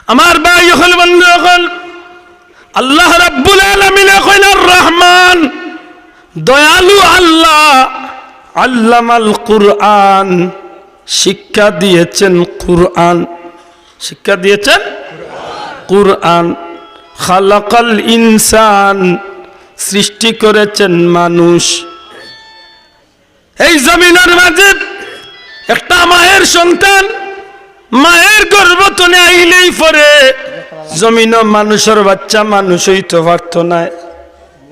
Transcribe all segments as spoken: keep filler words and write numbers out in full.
আমার ভাই অকল, বন্ধু অকল, আল্লাহ রাব্বুল আলামিনে কইলা রহমান, দয়ালু আল্লাহ, আল্লামাল কুরআন, শিক্ষা দিয়েছেন কুরআন, শিক্ষা দিয়েছেন কুরআন, খালাকাল ইনসান, সৃষ্টি করেছেন মানুষ। এই জমিনর মাঝে একটা মায়ের সন্তান মায়ের গর্ভ তনে আইলেই পরে জমিনো মানুষর বাচ্চা মানুষ অইতো পারতো নায়।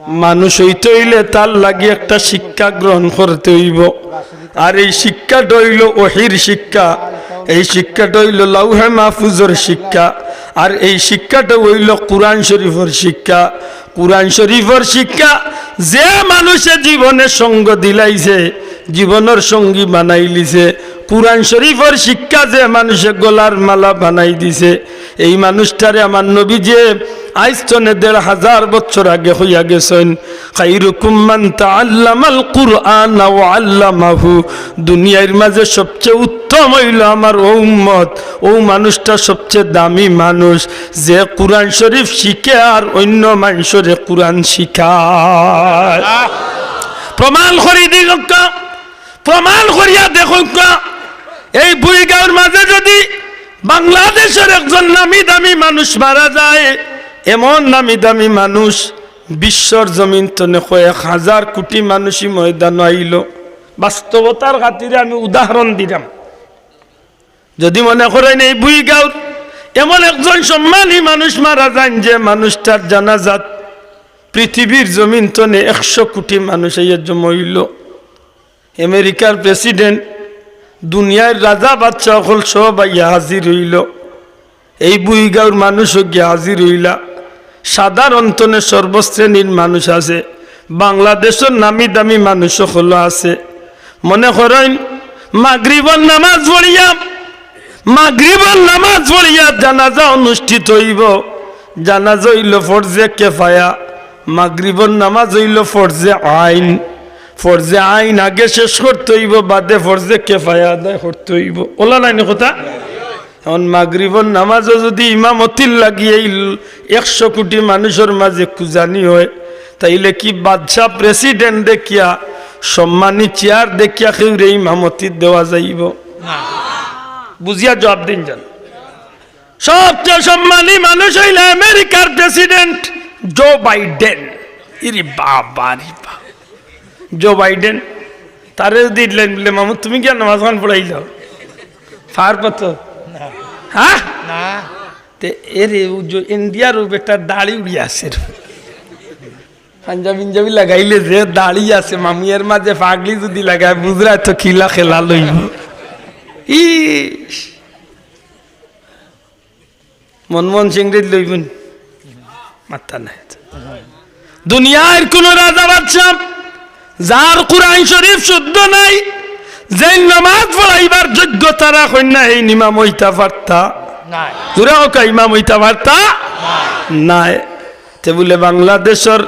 মানুষ অইতে অইলে তার লাগি একটা শিক্ষা গ্রহণ করতে অইবো। আর এই শিক্ষাটা অইলো ওহির শিক্ষা, এই শিক্ষাটা অইলো লাউহে মাহফুজর শিক্ষা, আর এই শিক্ষাটা অইলো কুরআন শরীফর শিক্ষা। কুরআন শরীফর শিক্ষা যে মানুষে জীবনে সঙ্গ দিলাইছে, জীবনর সঙ্গী বানাইলিছে, কুরআন শরীফর শিক্ষা যে মানুষে গলার মালা বানাই দিছে, এই মানুষটারে আমার নবীজিয়ে আইজ তনে দেড় হাজার বছর আগে কইয়া গেছইন, "খাইরুকুম মান তাআল্লামাল কুরআনা ওয়া আল্লামাহু।" দুনিয়ার মাঝে সবচেয়ে উত্তম অইলো আমার ও উম্মত, ও মানুষটা সবচেয়ে দামি মানুষ, যে কুরআন শরীফ শিখে আর অন্য মানুষরে কুরআন শিখায়। প্রমাণ করি দিউক্কা, প্রমাণ করিয়া দেখাউক্কা। এই বুড়িগাঁওর মাঝে যদি বাংলাদেশর একজন নামি দামি মানুষ মারা যায়, এমন নামি দামি মানুষ, বিশ্বর জমিন তনে কয়েক হাজার কোটি মানুষই ময়দানো আইলো। বাস্তবতার খাতিরে আমি উদাহরণ দিলাম। যদি মনে করেন এই বুড়িগাঁওত এমন একজন সম্মানী মানুষ মারা যাইন, যে মানুষটার জানাজাত পৃথিবীর জমিন তনে একশো কোটি মানুষ আইয়া জমা অইলো, আমেরিকার প্রেসিডেন্ট, দুনিয়ার রাজা বাদশা অকল সব আইয়া হাজির অইলো, এই বুড়িগাঁওর মানুষও গিয়া হাজির অইলা। সাধারণ তনে সর্বশ্রেণীর মানুষ আছে, বাংলাদেশর নামি দামি মানুষ অকলও আছে। মনে করেন মাগরিবর নামাজ পড়িয়া, মাগরিবর নামাজ পড়িয়া জানাজা অনুষ্ঠিত অইবো। জানাজা অইলো ফরজে কেফায়া, মাগরিবর নামাজ অইলো ফরজে আইন। ফরজে আইন আগে শেষ করতে অইবো, বাদে ফরজে কেফায়া আদায় করতে অইবো। অলা নায়নি কথা? এখন মাগরিবর নামাজও যদি ইমামতির লাগি এই একশো কোটি মানুষর মাঝে খুজানি হয়, তাইলে কি বাদশা প্রেসিডেন্ট দেখিয়া, সম্মানী চেয়ার দেখিয়া কেউরে ইমামতি দেওয়া যাইবো? না। বুঝিয়া জবাব দিন যান। সবচেয়ে সম্মানী মানুষ অইলা আমেরিকার প্রেসিডেন্ট জো বাইডেন। ইরে বাবা রে বাবা। জো বাইডেন, তারে যদি ইলাইন বলে, "মামু, তুমি কিয়া নামাজ খান পড়াইলাও?" ফার পাতো? হ্যাঁ? না। তে এরে ও যে ইন্ডিয়ার ও বেটার দাড়ি উড়ি আছে রে। পাঞ্জাবি ইঞ্জাবি লাগাইলে যে দাড়ি আছে, মামু, এর মাঝে পাগড়ি যদি লাগায়, বুঝরা তো কিলা খেলা লইব। ইস, মনমোহন সিংরে লইবেন? মাথা নাই। দুনিয়ার কোন রাজা বাদশা যার কুরআন শরীফ শুদ্ধ নাই, যে নামাজ পড়াইবার যোগ্যতা রাখইন না, এই ইমাম অইতা পারতা? নাই। জোরে কউক্কা, ইমাম অইতা পারতা? নাই। তে বুলে বাংলাদেশর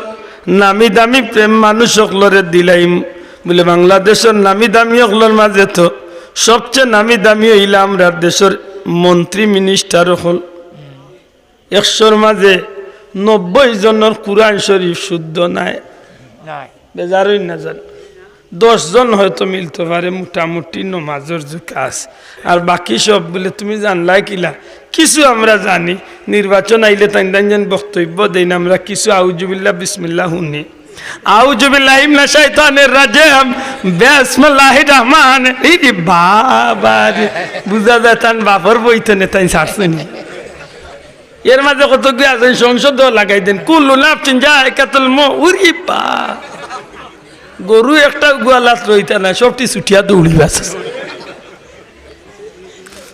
নামি দামি প্রেম মানুষ অকলরে দিলাইম। বুলে বাংলাদেশর নামি দামি অকলর মাঝে তো সবচেয়ে নামি দামি অইলা আমরার দেশর মন্ত্রী মিনিস্টার অকল। একশোর মাঝে নব্বই জনর কুরআন শরীফ শুদ্ধ নাই। নাই। বেজার অইন না যান। দশ জন হয়তো মিলতে পারে, মোটামুটি নমাজর জুকা আছে। আর বাকি সব বুলে, "তুমি জানলায় কিলা?" কিছু আমরা জানি, নির্বাচন আইলে তাইন তাইন যেন বক্তব্য দেইন, আমরা কিছু আউজুবিল্লাহ বিসমিল্লাহ হুনি। আউজুবিল্লাহি মিনাশ শাইতানির রাজিম, বিসমিল্লাহির রহমানির, ইরে বাবা রে, বুঝা যায় তান বাপর বইতনে তাইন ছাড়ছইন। এর মাঝে কতগুলো আছেন, সংসদও লাগাই দেন, "কুল্লু নাফসিন যায়কাতুল মউত।" উরি বা, গরু একটা গোয়ালাত রইতা না, সবটি ছুটিয়া দৌড়ি বাস।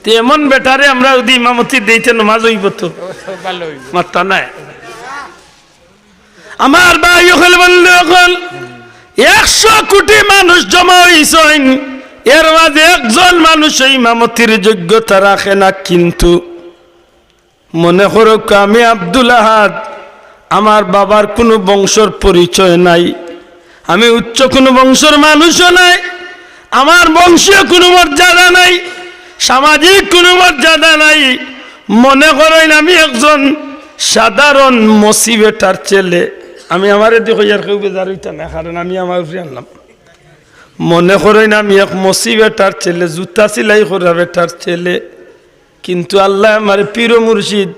তে এমন বেটারে আমরা যদি ইমামতি দেইতে নমাজ অইব তো? ভালো অইব। মাত্তা নাই। আমার ভাই অকল, বন্ধু অকল, একশো কোটি মানুষ জমা অইছইন, এর মাঝে একজন মানুষ ইমামতির যোগ্যতা রাখে না, কিন্তু মনে করউক্কা, আমি আব্দুল আহাদ, আমার বাবার কুনু বংশর পরিচয় নাই, আমি উচ্চ কুনু বংশর মানুষও নাই, আমার বংশীয় কুনু মর্যাদা নাই, সামাজিক কুনু মর্যাদা নাই, মনে করইন আমি একজন সাধারণ মসি বেটার ছেলে, আমি আমারে দি কইয়ার কেউ বেজার অইতা না, কারণ আমি আমার উপরে আনলাম। মনে করইন আমি এক মসি বেটার ছেলে, জুতা সিলাই করা বেটার ছেলে, কিন্তু আল্লায় আমারে পীর ও মুর্শিদ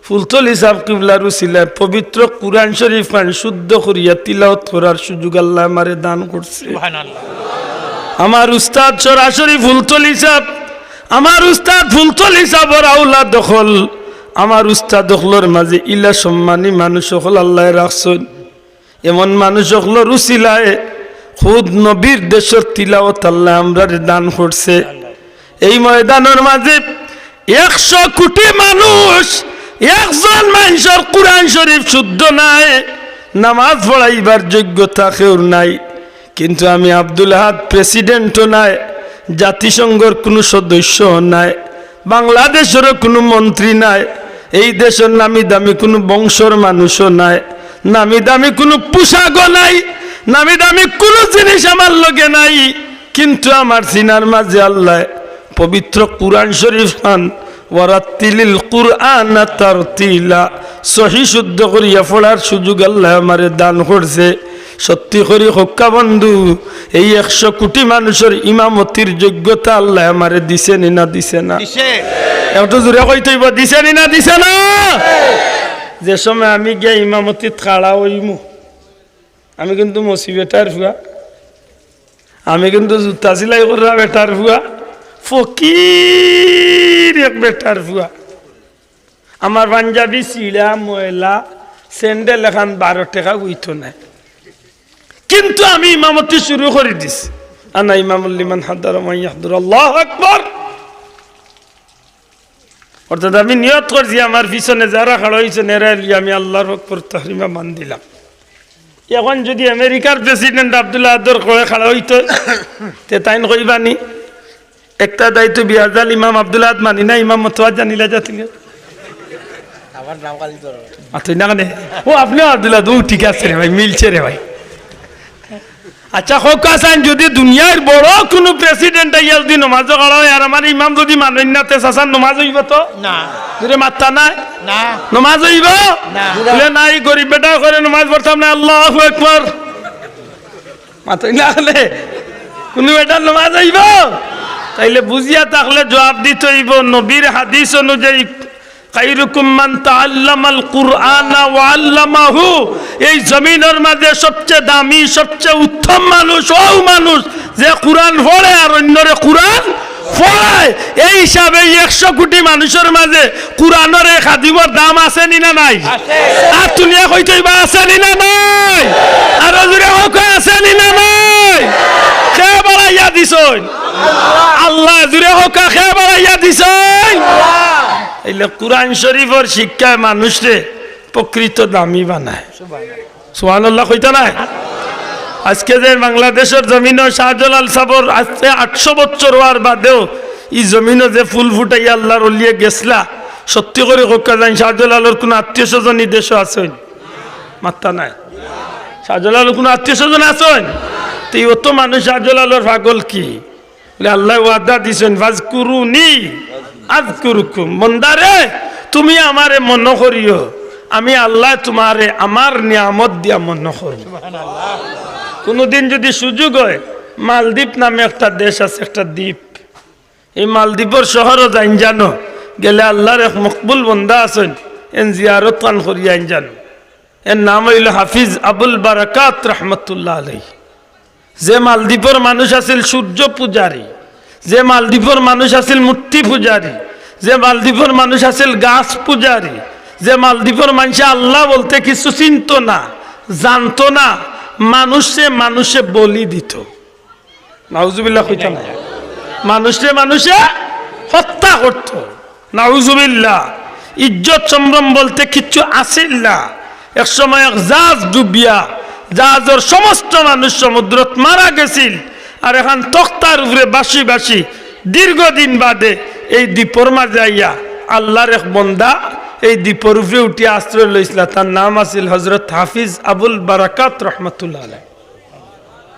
ফুলতলি সাব কিবলার উসিলায় পবিত্র কুরআন শরীফ খান শুদ্ধ করিয়া তিলাওত করার সুযোগ আল্লায় আমারে দান করছে। সুবহানাল্লাহ। আমার উস্তাদ সরাসরি ফুলতলি সাব, আমার উস্তাদ ফুলতলি সাবর আওলাদ অকল, আমার উস্তাদ অকলর মাঝে ইলা সম্মানী মানুষ অকল আল্লায় রাখছইন। এমন মানুষ অকলর উসিলায় খুদ নবীর দেশর তিলাওত আল্লায় আমরারে দান করছে। এই ময়দানর মাঝে একশো কোটি মানুষ, একজন মানষর কুরআন শরীফ শুদ্ধ নাই, নামাজ পড়াইবার যোগ্যতা কেউর নাই। কিন্তু আমি আব্দুল আহাদ প্রেসিডেন্টও নাই, জাতিসংঘর কুনু সদস্যও নাই, বাংলাদেশরও কুনু মন্ত্রী নাই, এই দেশর নামি দামি কুনু বংশর মানুষও নাই, নামি দামি কুনু পোশাকও নাই, নামি দামি কুনু জিনিস আমার লগে নাই, কিন্তু আমার সিনার মাঝে আল্লায় পবিত্র কুরআন শরীফ খান ওয়ারাত্তিলিল কুরআনা তারতিলা। সহি শুদ্ধ করিয়া পড়ার সুযোগ আল্লায় আমারে দান করছে। সত্যি করি কউক্কা বন্ধু, এই একশো কোটি মানুষর ইমামতির যোগ্যতা আল্লায় আমারে দিছে নি না দিছে না? দিছে। একটু জোরে কইতে অইবো, দিছে নি না দিছে না? যে সময় আমি গিয়া ইমামতিত খাড়া অইমু, আমি কিন্তু মসি বেটার ফুয়া, আমি কিন্তু জুতা সিলাই করা বেটার ফুয়া, ফকির এক বেটার ফুয়া। আমার পাঞ্জাবি ছিঁড়া, ময়লা, স্যান্ডেল এখান বারো টেকা অইতো নায়, কিন্তু আমি ইমামতি শুরু করি দিছি। আনা ইমামুল লিমান হাদারা ওয়া মান ইয়াহদুর। আল্লাহু আকবার। অর্থাৎ আমি নিয়ত করছি, আমার পিছনে যারা খাড়া অইছইন, এরারে লইয়া আমি আল্লাহর আকবার তাহরিমা বান্ধিলাম। এখন যদি আমেরিকার প্রেসিডেন্ট আব্দুল আহাদর কয়ে খাড়া অইতো, তে তাইন কইবা নি, "একটা দায়িত্ব বিয়াজাল ইমাম আব্দুল আহাদ মানি না, ইমাম মতোয়াজ জানিলা যা তুমি।" আমার নাম খালি ধরো। আচ্ছা, না কেনে? ও, আপনিও আব্দুল আহাদ, ও ঠিক আছে রে ভাই, মিলছে রে ভাই। আচ্ছা, কউক্কা চাইন, যদি দুনিয়ার বড় কুনু প্রেসিডেন্ট আইয়া যদি নমাজো খাড়া অয় আর আমার ইমাম যদি মানইন না, তে চাচার নমাজ অইবো তো? না। জোরে মাততা নায়? না। নমাজ অইবো? না। বলে, "না, ই গরিব বেটা করে নমাজ পড়তাম না।" আল্লাহু আকবার। মাতইন না বলে, "কুনু বেটার নমাজ অইবো?" তাইলে বুঝিয়া থাকলে জবাব দিতে অইবো, নবীর হাদিস অনুযায়ী, "খাইরুকুম মান তাআল্লামাল কুরআনা ওয়া আল্লামাহু।" এই জমিনর মাঝে সবচেয়ে দামি, সবচেয়ে উত্তম মানুষ অউ মানুষ যে কুরআন পড়ে আর অইন্যরে কুরআন পড়ায়। এই হিসাবে এই একশো কোটি মানুষর মাঝে কুরআনর এই খাদিমর দাম আছে নি না নাই? আছে। আত তুলিয়া কইতে অইবা, আছে নি না নাই? আরো জোরে কউক্কা, আছে নি না নাই? কে বাড়াইয়া দিছইন? আল্লায়। জোরে কউক্কা, কে বাড়াইয়া দিছইন? এইলে কুরআন শরীফর শিক্ষায় মানুষরে প্রকৃত দামি বানায়। সুবহানাল্লাহ কইতা নায়? আজকে যে বাংলাদেশর জমিনো শাহজালাল সাবর আজকে আটশো বছর অওয়ার বাদেও ই জমিনো যে ফুল ফুটাইয়া আল্লাহর অলিয়ে গেছলা, সত্যি করি কউক্কা চাইন, শাহজালালর কুনু আত্মীয় স্বজন ই দেশো আছইন? মাততা নায়। শাহজালালর কুনু আত্মীয় স্বজন আছইন? তে অত মানুষ শাহজালালর পাগল কি? বলে, আল্লায় ওয়াদা দিছইন, "ফাজকুরুনি আযকুরুকুম।" বন্দারে, তুমি আমারে মনো করিও, আমি আল্লায় তুমারে আমার নিয়ামত দিয়া মনো করমু। কুনুদিন যদি সুযোগ অয়, মালদ্বীপ নামে একটা দেশ আছে, একটা দ্বীপ, এই মালদ্বীপর শহরো যাইন জানো, গেলে আল্লাহর এক মকবুল বন্দা আছইন, এন জিয়ারত খান করিয়া আইন জানো। এর নাম অইলো হাফিজ আবুল বারাকাত রহমতুল্লাহ আলাইহি। যে মালদ্বীপর মানুষ আছিল সূর্য পূজারী, যে মালদ্বীপর মানুষ আছিল মূর্তি পূজারী, যে মালদ্বীপর মানুষ আছিল গাছ পূজারী, যে মালদ্বীপর মানষে আল্লাহ বলতে কিছু চিনতো না, জানতো না, মানুষে মানুষে বলি দিত। নাউজুবিল্লাহ কইতা নায়? মানুষরে মানুষে হত্যা করত। নাউজুবিল্লাহ। ইজ্জত সম্ভ্রম বলতে কিচ্ছু আছিল না। এক সময় এক জাহাজ ডুবিয়া জাহাজর সমস্ত মানুষ সমুদ্রত মারা গেছিল। আর এখান তক্তার উপরে বাসি বাসি দীর্ঘদিন বাদে এই দ্বীপর মাঝে আইয়া আল্লাহর এক বন্দা এই দ্বীপর উপরে উঠিয়া আশ্রয় লইছিলা। তার নাম আছিল হযরত হাফিজ আবুল বারাকাত রহমতুল্লাহ আলাইহি।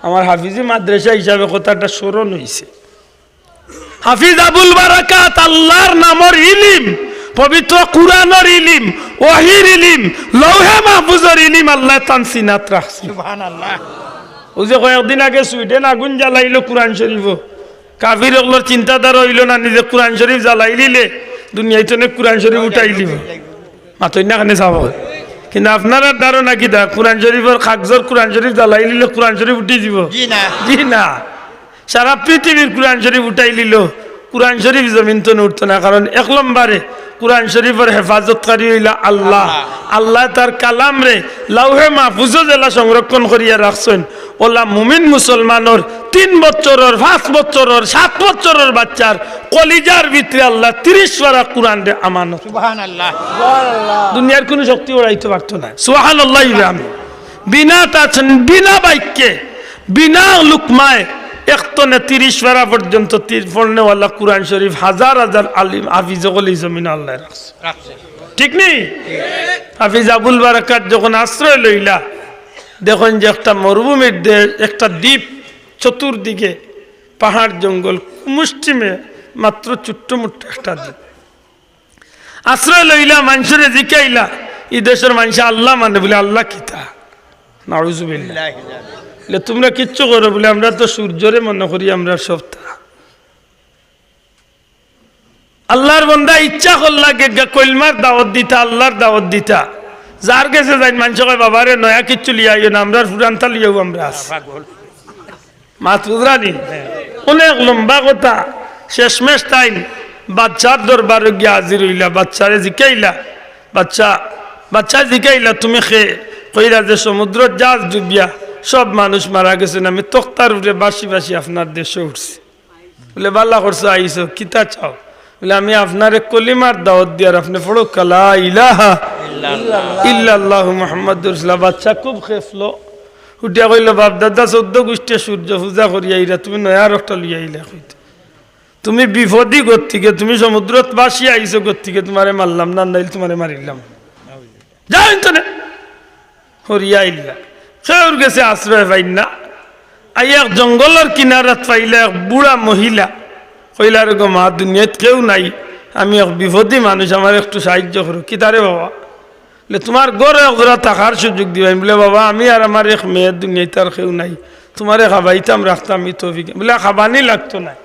আমার হাফিজি মাদ্রাসা হিসাবে কথাটা স্মরণ অইছে। হাফিজ আবুল বারাকাত আল্লাহর নামর ইলিম পবিত্র কুরআনর ইলিম, ওহির ইলিম, লৌহে মাহফুজর ইলিম আল্লায় তান সিনাত রাখছে। সুবহানাল্লাহ। অউ যে কয়েকদিন আগে সুইডেন আগুন জ্বালাইলো কুরআন শরীফো, কাফির অকলর চিন্তাধারা অইলো না নি যে কুরআন শরীফ জ্বালাইলিলে দুনিয়াইত থনে কুরআন শরীফ উঠাইলিবো? মাতইন না কেনে চাবা। কিন্তু আপনারার ধারণা কিতা? কুরআন শরীফর কাগজর কুরআন শরীফ জ্বালাইলিলে কুরআন শরীফ উঠি যিবো? জি না। জি না। সারা পৃথিবীর কুরআন শরীফ উঠাইলিলো, কুরআন শরীফ জমিন থনে উঠতো না। কারণ এক লম্বরে কুরআন শরীফর হেফাজতকারী অইলা আল্লাহ। আল্লাহ। আল্লায় তার কালামরে লৌহে মাহফুজো যেলা সংরক্ষণ করিয়া রাখছইন, অউলা মুমিন মুসলমানর তিন বছরর, পাঁচ বছরর, সাত বছরর বাচ্চার কলিজার ভিতরে আল্লায় তিরিশ পারা কুরআনরে আমানত। সুবহানাল্লাহ। দুনিয়ার কুনু শক্তি উড়াইতো পারতো নায়। সুবহানাল্লাহ। আমি বিনা তাছন, বিনা বাক্যে, বিনা লুকমায় এক থনে তিরিশ পারা পর্যন্ত তি-, পড়নেওয়ালা কুরআন শরীফ হাজার হাজার আলিম হাফিজ অকল ই জমিনো আল্লায় রাখছে। রাখছে। ঠিক নি? হাফিজ আবুল বারাকাত যখন আশ্রয় লইলা, দেখইন যে একটা মরুভূমির দেশ, একটা দ্বীপ, চতুর্দিকে পাহাড় জঙ্গল, মুষ্টিমেয় মাত্র ছোট্ট মোট্ট একটা দ্বীপ। আশ্রয় লইলা, মানষরে জিকাইলা, ই দেশর মানষে আল্লাহ মানে? বুলে, "আল্লাহ কিতা?" নাউজুবিল্লাহ। বুলে, "তুমরা কিচ্ছু করো?" বুলে, "আমরা তো সূর্যরে মনে করি, আমরা সবতা।" আল্লাহর বন্দা ইচ্ছা করলা গিয়া কলমার দাওয়াত দিতা, আল্লাহর দাওয়াত দিতা। যার গেছে যাইন, মানষে কয়, "বাবারে, নয়া কিচ্ছু লইয়া আইও না, আমরার পুরানতা লইয়াউ আমরা আছি।" মাত বুঝরা নি? অনেক লম্বা কথা। শেষমেশ তাইন বাদশার দরবারো গিয়া হাজির অইলা, বাদশারে জিকাইলা, "বাদশা, বাদশায় জিকাইলা, তুমি কে?" কইলা যে, "সমুদ্রর জাহাজ ডুবিয়া সব মানুষ মারা গেছইন, আমি তক্তার উপরে ভাসি ভাসি আপনার দেশো উঠছি।" বুলে, "ভালা করছো, আইছো, কিতা চাও?" বুলে, "আমি আপনারে কলিমার দাওয়াত দিয়ার, আপনে পড়উক্কা লা ইলাহা ইল্লাল্লাহু মুহাম্মাদুর রাসূলুল্লাহ।" বাদশা খুব খেপলো, উঠিয়া কইলো, "বাপ দাদা চৌদ্দ গুষ্টিয়ে সূর্য পূজা করিয়া আইরা, তুমি নয়া আরোকটা লইয়া আইলা কইতে? তুমি বিপদি গতিকে, তুমি সমুদ্রত ভাসিয়া আইছো গতিকে তুমারে মারলাম না, নাইলে তুমারে মারিলাম।" যাও ইন থনে। হরিয়া আইলা। কেউর গেছে আশ্রয় পাইন না। আইয়া এক জঙ্গলর কিনারাত পাইলা এক বুড়া মহিলা। কইলা, "রে গো মা, দুনিয়াত কেউ নাই, আমি এক বিপদি মানুষ, আমারে একটু সাহায্য করো।" "কিতারে বাবা?" বুলে, "তুমার ঘরো এক জুড়া থাকার সুযোগ দিবাইন।" বুলে, "বাবা, আমি আর আমার এক মেয়ে, দুনিয়াত আর কেউ নাই, তুমারে খাবাইতাম রাখতাম ই তৌফিক।" বুলে, "খাবানি লাগতো নায়,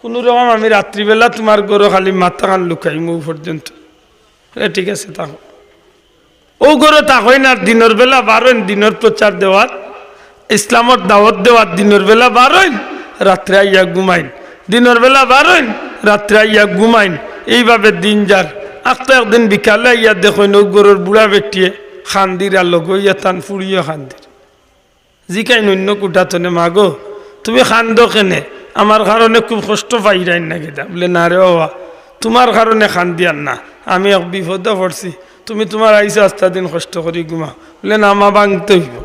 কুনু রকম আমি রাত্রিবেলা তুমার ঘরো খালি মাথাখান লুকাইমু পর্যন্ত।" বুলে, "ঠিক আছে, থাকো।" অউ ঘরো থাকইন আর দিনর বেলা বারইন, দিনর প্রচার দেওয়াত, ইসলামর দাওয়াত দেওয়াত দিনর বেলা বারইন, রাত্রে আইয়া ঘুমাইন, দিনর বেলা বারইন, রাত্রে আইয়া ঘুমাইন। এইভাবে দিন যার। আখতা একদিন বিকালে আইয়া দেখইন অউ ঘরর বুড়া বেটিয়ে কান্দির আর লগে অইয়া তান ফুড়িও কান্দির। জিকাইন অইন্য কুঠা থনে, "মা গো, তুমি কান্দো কেনে? আমার কারণে খুব কষ্ট পাইরাইন না কিতা?" বুলে, "না রে বাবা, তুমার কারণে কান্দিয়ার না, আমি এক বিপদো পড়ছি, তুমি তুমার আইছো আস্তা দিন কষ্ট করি ঘুমাও।" বুলে, "না মা, ভাংতে অইবো।"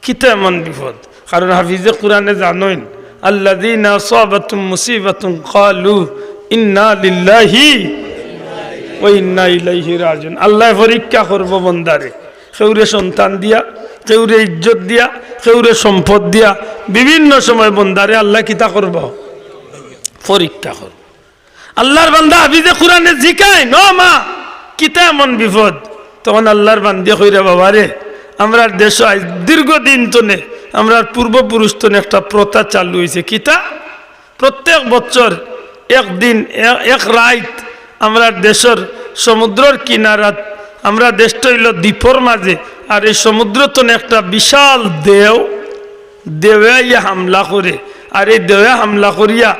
কিতা এমন বিপদ? কারণ হাফিজে কুরআনে জানইন, "আল্লাযীনা আসাবাতহুম মুসীবাতুন ক্বালু ইন্না লিল্লাহি ওয়া ইন্না ইলাইহি রাজিউন।" আল্লায় পরীক্ষা করবো বন্দারে। কেউরে সন্তান দিয়া, কেউরে ইজ্জত দিয়া, কেউরে সম্পদ দিয়া, বিভিন্ন সময় বন্দারে আল্লায় কিতা করবো? পরীক্ষা করবো। আল্লাহর বান্দা হাফিজে কুরআনে জিকাইন, "ও মা, কিতা এমন বিপদ?" তখন আল্লাহর বান্দিয়ে কইরা, "বাবারে, আমরার দেশো আইজ দীর্ঘদিন তনে, আমরার পূর্বপুরুষ তনে একটা প্রথা চালু অইছে।" কিতা? প্রত্যেক বছর একদিন, এ-, এক রাইত আমরার দেশর সমুদ্রর কিনারাত, আমরা দেশটা অইলো দ্বীপর মাঝে, আর এই সমুদ্র তনে একটা বিশাল দেও, দেওয়ে আইয়া হামলা করে, আর এই দেওয়ে হামলা করিয়া